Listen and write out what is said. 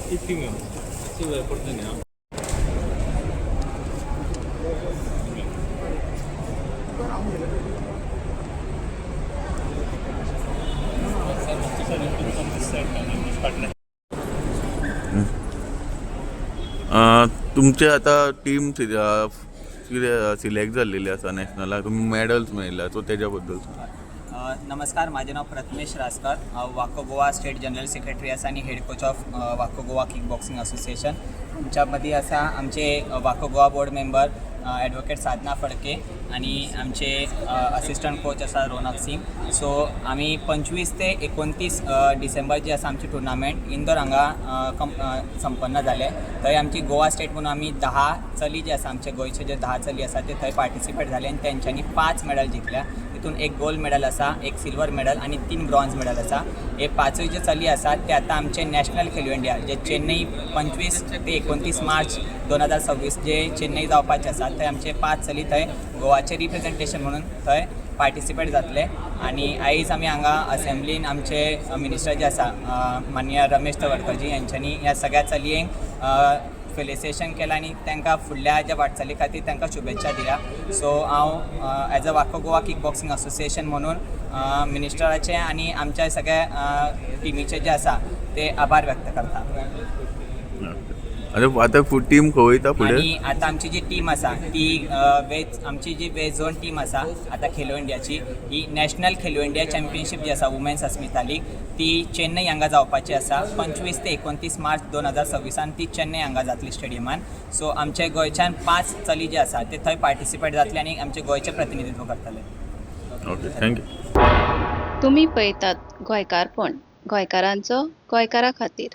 तुमचे आता टीम कितें सिलेक्ट जाल्लेली आसा नॅशनलाक, तुमी मॅडल्स मेळयल्या, सो तेज्या बद्दल सांग. नमस्कार, माझे नाव प्रथमेश रासकर. हांव वाको गोवा स्टेट जनरल सेक्रेटरी आसा आनी head coach of Vasco Goa kick boxing association. आमच्या मदीं आसा आमचे वाको गोवा बोर्ड मेंबर एडवोकेट साधना फडके आनी आमचे असिस्टंट कोच आसा रोनक सिंग. सो आमी 25 ते 29 डिसेंबर जी आसा आमची टुर्नामेंट इंदोर हांगा संपन्न जाले. थंय आमची गोवा स्टेट म्हणून आमी 10 चली जे आसा, आमचे गोंयचे जे 10 चली आसा ते थंय पार्टिसिपेट जाले आनी तेंच्यांनी पांच मेडल जिखल्या. तितून एक गोल्ड मेडल आसा, एक सिल्वर मेडल आनी तीन ब्रॉन्ज मेडल आसा. हे पांचूय जे चली आसात ते आतां आमचे नॅशनल खेलो इंडिया जे चेन्नई 25 ते 29 मार्च 2026 जे चेन्नई जावपाचे आसा, थंय आमचे पांच चली थंय गोवाचे रिप्रेझेंटेशन म्हणून थंय पार्टिसिपेट जातले. आनी आयज आमी हांगा असेंब्लीन आमचे मिनिस्टर जे आसा, माननीय रमेश तवडकरजी, यांच्यांनी ह्या सगळ्या चलयेंक फेलिसिटेशन केलां आनी तांकां फुडल्या ज्या वाटचाली खातीर तांकां शुभेच्छा दिल्या. सो हांव as a Vasco Goa kick boxing association म्हणून मिनिस्टराचे आनी आमच्या सगळ्या टिमीचे जे आसा ते आभार व्यक्त करता. आतां आतां टीम खंय वयता फुडें? आनी आतां आमची जी टीम आसा ती वेज आमची जी वेस्ट झोन टीम आसा, आतां खेलो इंडियाची ही नॅशनल खेलो इंडिया चॅम्पियनशीप जी आसा वुमेन्स अस्मिता लीग, ती चेन्नई हांगा जावपाची आसा. 25 ते 29 मार्च 2026 ती चेन्नई हांगा जातली स्टेडियमान. सो आमचे गोंयच्यान पांच चली जे आसा ते थंय पार्टिसिपेट जातले आनी आमचे गोंयचें प्रतिनिधित्व करतले. Okay, thank you. तुमी पळयतात गोंयकारपण, गोंयकारांचो गोंयकारा खातीर.